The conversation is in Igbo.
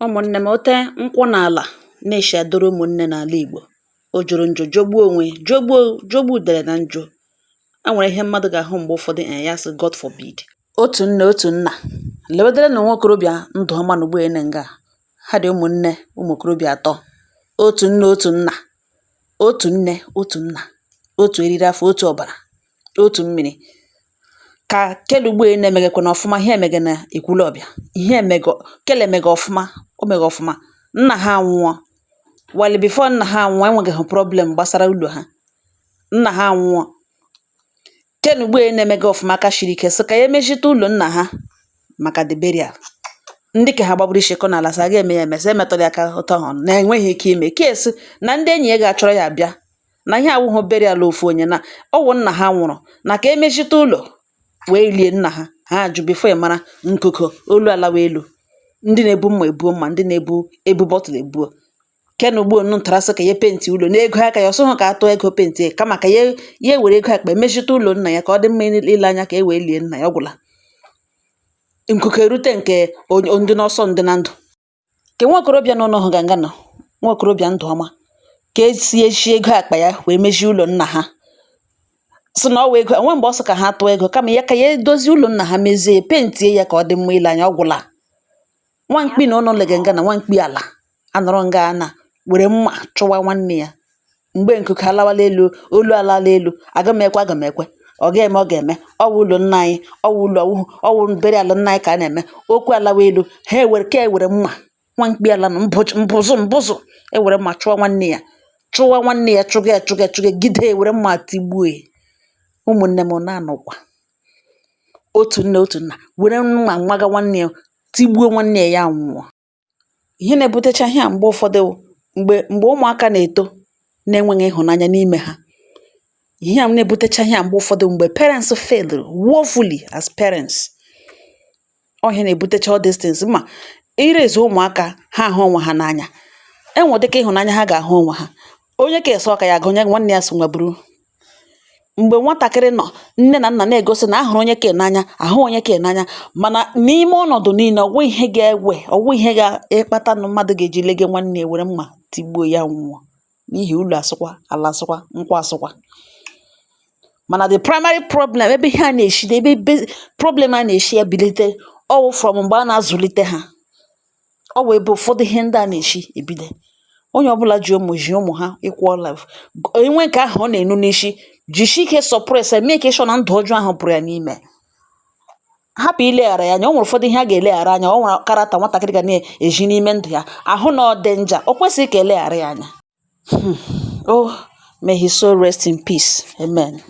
Ụmụ̀nnē m, ote nkwụ n'àlà na-èshi àdọrọ ụmụ̀nnē n'àla Ìgbò. O joro njọ, jọgbuo onwe ya, jọgbuo jọgbuo udele na njọ. E nwèrè ihe mmadụ̀ gà-àhụ m̀gbè ụfọdụ, ya sị God forbid. Otù nnē, otù nnà, lèwedere nà nwa okorobịà ndụ̀ ọma nà ugbu ene nga ha dị̀ ụmụ̀nnē, ụmụ̀ okorobịà àtọ, otù nnē, otù nnà, otù nnē, otù nnà, otù eriri afọ, otù ọ̀bàrà, otù mmiri. Ka kele ugbu ene emegekwana ọfụma, ihe emege na Ekwulọbịa, ihe emego kele emege ọfụma, o mege ọfụma. Nna ha anwụọ. Well, before nna ha anwụọ, enwegeghị problem gbasara ụlọ ha. Nna ha anwụọ, kele ugbu ene emege ọfụma, aka shiri ike, sị ka ya emechite ụlọ nna ha maka the burial. Ndị ka ha gbagburu ishikọ n'ala sị aga eme ya eme, sị emetụla ya aka otu ahụ na enweghị ike ime kesi na ndị enyi ya ga-achọrọ ya bịa na ihe awụghị burial ofu onye na ọwụ nna ha nwụrụ, na ka emechite ụlọ wee lie nna ha. Ha ajụ. Before ị mara nkuko olu alawa elu, ndị na-ebu mma ebuo mma, ndị na-ebu ebu bottle ebuo. Ken ugbu nu ntara sị ka ya paint ụlọ n'ego aka ya, ọsọ ka atụ ego paint ya, kama ka ya ya ewere ego akpa emechite ụlọ nna ya ka ọ dị mma ile anya, ka e wee lie nna ya. Ọ gwụla. Nkuku erute nke onye ndị n'ọsọ ndị na ndụ ke nwa okorobịa nọ n'ụlọ ga nga nọ, nwa okorobịa ndụ ọma ka esi echi ego akpa ya wee mechie ụlọ nna ha, sị na ọ wụ ego onwe mgbe ọ sị ka ha tụọ ego, kama ya ka ya edozie ụlọ nna ha, mezie ya, paintie ya ka ọ dị mma ile anya. Ọ gwụla. Nwa mkpi na ụnụ lege nga na nwa mkpi ala anọrọ nga na were mma chụwa nwanne ya. Mgbe nkuku alawala elu, olu alala elu, aga m ekwe, aga m ekwe, ọ ga-eme, ọ ga-eme, ọ wụ ụlọ nna anyị, ọ wụ ụlọ, ọ wụ burial nna anyị ka a na-eme. Okwu alawa elu, ha ewere ka ewere mma. Nwa mkpi ala na mbụzụ mbụzụ mbụzụ ewere mma chụọ nwanne ya, chụwa nwanne ya, chụga ya, chụga ya, chụga ya, gide ewere mma tigbuo ya. Ụmụnne m, na-anọkwa otu nne, otu nna, were mma nwaga nwanne ya, tigbuo nwanne ya, ya nwụọ. Ihe na-ebutecha ihe a mgbe ụfọdụ wụ mgbe ụmụaka na-eto na-enweghị ịhụnanya n'ime ha. Ihe a na-ebutecha ihe a mgbe ụfọdụ, mgbe parents failed woefully as parents, ọ ihe na-ebutecha all these things. Ma iraise ụmụaka ha ahụ onwe ha n'anya, enwe dịka ịhụnanya ha ga-ahụ onwe ha. Onye ka ese ọka ya agụ onye nwanne ya so nwa buru. Mgbe nwatakịrị nọ, nne na nna na-egosi na ahụrụ onye ke n'anya, ahụ onye ke n'anya, mana n'ime ọnọdụ niile, ọwụ ihe ga-ewe, ọwụ ihe ga-ekpata na mmadụ ga-eji lege nwanne ya were mma tigbuo ya, nwụọ n'ihi ụlọ asụkwa, ala asụkwa, nkwụ asụkwa. Mana the primary problem ebe ihe a na-eshi, ebe problem a na-eshi ebilite, ọwụ from mgbe a na-azụlite ha. Ọ wụ ebe ụfọdụ ihe ndị a na-eshi ebido. Onye ọbụla ji ụmụ ji ụmụ ha equal life, enwe nke ahụ ọ na-enu n'isi, jisie ike suppress ya, make sure na ndụ ọjọọ ahụ pụrụ ya n'ime, hapụ ileghara ya anya. O nwere ụfọdụ ihe a ga-eleghara anya. O nwere character nwatakịrị ga na-eji n'ime ndụ ya ahụ na ọ dị nja, o kwesịghị ka eleghara ya anya. Oh, may his soul rest in peace. Amen.